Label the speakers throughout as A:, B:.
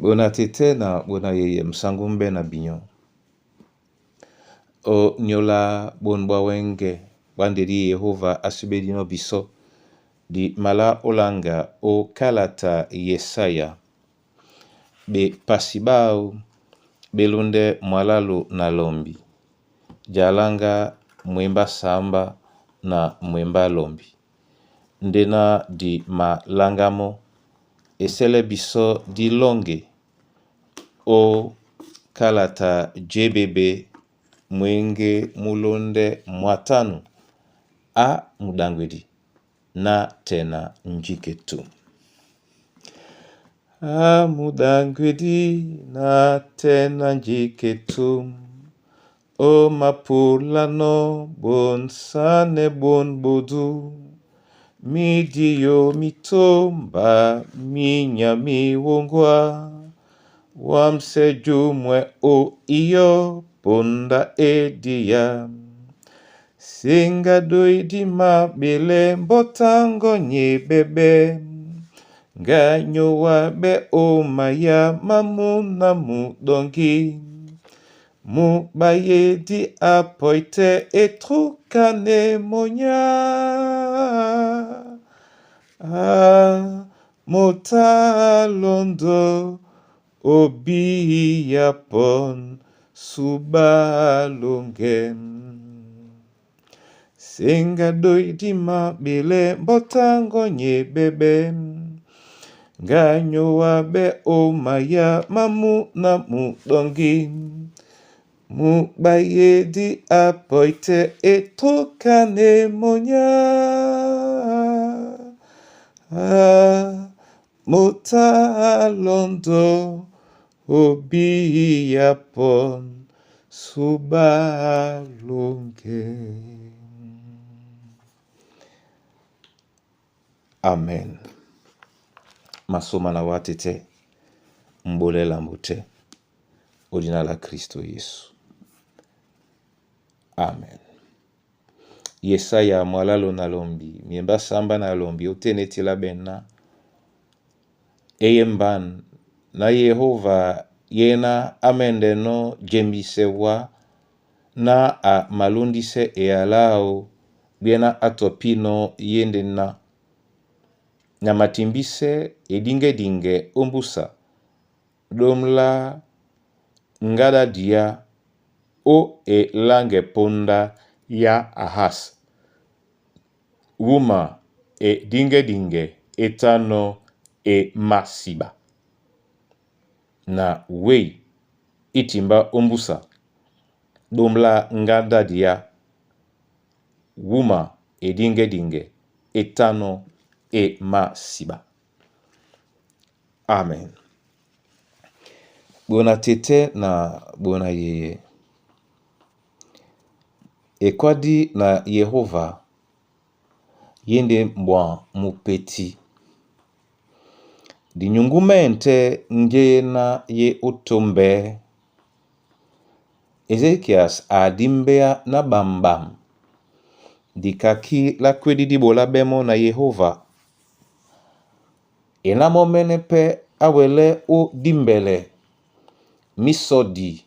A: Bona tete na bona yeye msangu mbe na binyo. O nyola bon bwa wenge bwandedi Yehova asubedino biso di mala olanga o kalata Yesaya be pasi bao belunde mwalalu na lombi jalanga mwemba samba na mwemba lombi ndena di malangamo esele biso dilonge o kalata JBB mwenge mulonde mwatanu a mudangwedi na tena njike tu. A mudangwedi na tena njike tu. O mapulano bonsane bon bodu. Midiyo mitomba minya miwongwa. Wamsejumwe o iyo ponda edia. Singa doidi mabele mbotango nyebebe. Nganyo wabe o maya mamuna mudongi. Mubayedi apoite etrukane monya. Ah, motalondo obiyapon subalonge. Senga doidi mabele mbotango nyebebe. Nganyo wabe omaya mamuna mudongi. Mubayedi apoite etrukane monya. Ah, motalondo obiyapon subalonge. Amen. Masoma na watete mbolela mbote odina la Kristo Yesu. Amen. Yesaya mwalalo na lombi miemba samba na lombi otenetila bena eyemban na Yehova yena amendeno jembisewa na a malundise eyalao biena atopino yendena na matimbise edingedinge ombusa domla ngadadia o elange ponda ya Ahas wuma edingedinge etano emasiba na wei itimba ombusa domla ngadadia wuma edingedinge etano emasiba. Amen. Bona tete na bona yeye. Ekwadi na Yehova yende mbwa mupeti. Dinyungumente ngena ye otombe. Ezekias adimbea na bambam. Dikaki la kwedi dibola bemo na Yehova. Ena momene pe awele o dimbele. Misodi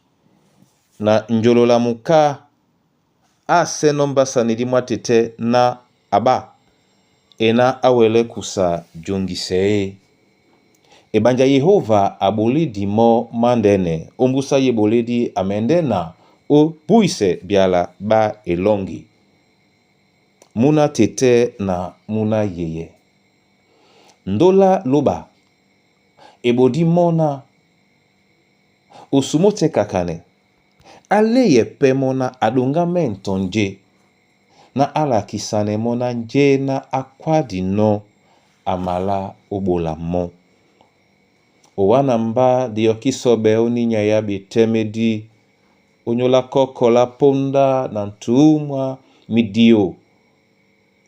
A: na njolola muka aseno mbasani di mwatete na aba. Ena awele kusa jongisee. Ebanja Yehova aboledi mo mandene ombusa ye boledi amendena o buise biala ba elongi. Muna tete na muna yeye. Ndola loba ebodi mona osumote kakane. Aleye pe mona adonga mentonje na alakisane mona nje na akwadi no amala obola mo. Owana mba diokisobe oninya ya betemedi onyola koko la ponda na ntumwa midio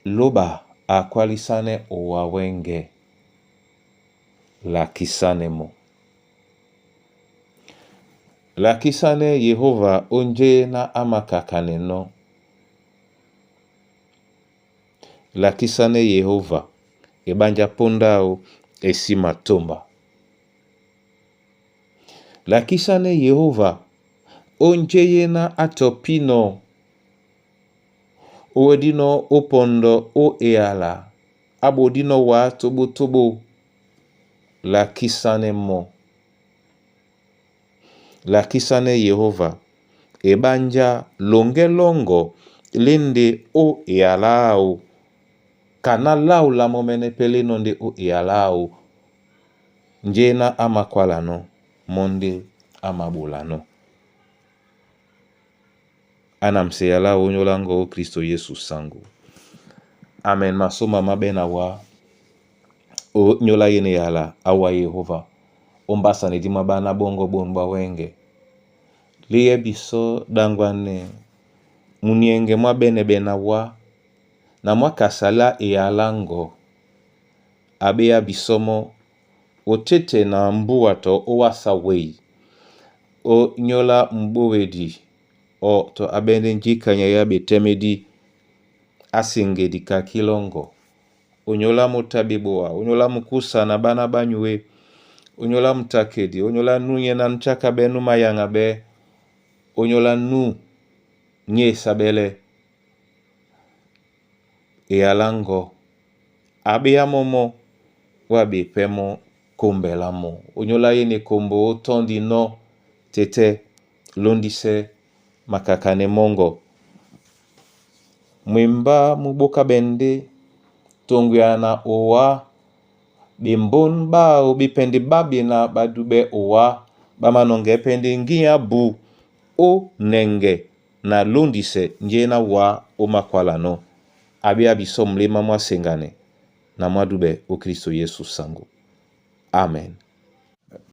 A: loba akwalisane owawenge lakisane mo. Lakisane Yehova onje na amakakane no. Lakisane Yehova ebanja pondao esi matomba. Lakisane Yehova o njeyena a tɔpinɔ owedinɔ o pɔndɔ o eyala abodinɔ wa tobotobo lakisane mɔ. Lakisane Yehova ebanja longe longo linde o eyala awo kana lau la momene pe linɔ nde o eyala awo njena amakwala nɔ mɔ nde amaɓola nɔ. Ana mseyala onyolango o Kristo Yesu sangu. Amen. Masoma mabena wa o nyola yene yala awa Yehova ombasa ne dima bana bongo bon ba wenge. Liye biso dangwane munienge mwa bene bena wa na mwa kasala eyalango abeya bisomo otete na mbuwa to owasa wei o nyola mbowedi o to abende njikanya ya betemedi asengedi kakilongo onyola mutabiboa onyola mukusa na bana banyue onyola mutakedi onyola nunye na nchaka benu mayanga be onyola nu nye sabele eyalango abeya momo wabe pemo kombela mo onyola yene kombo otondi no tete londise makakane mongo mwemba muboka bende tonguyana owa bembon bao bipende babi na badube owa bamanonge pende nginya bu o nenge na londise njena wa omakwala no abia biso mlema mwa sengane na mwadube o Kristo Yesu sangu. Amen.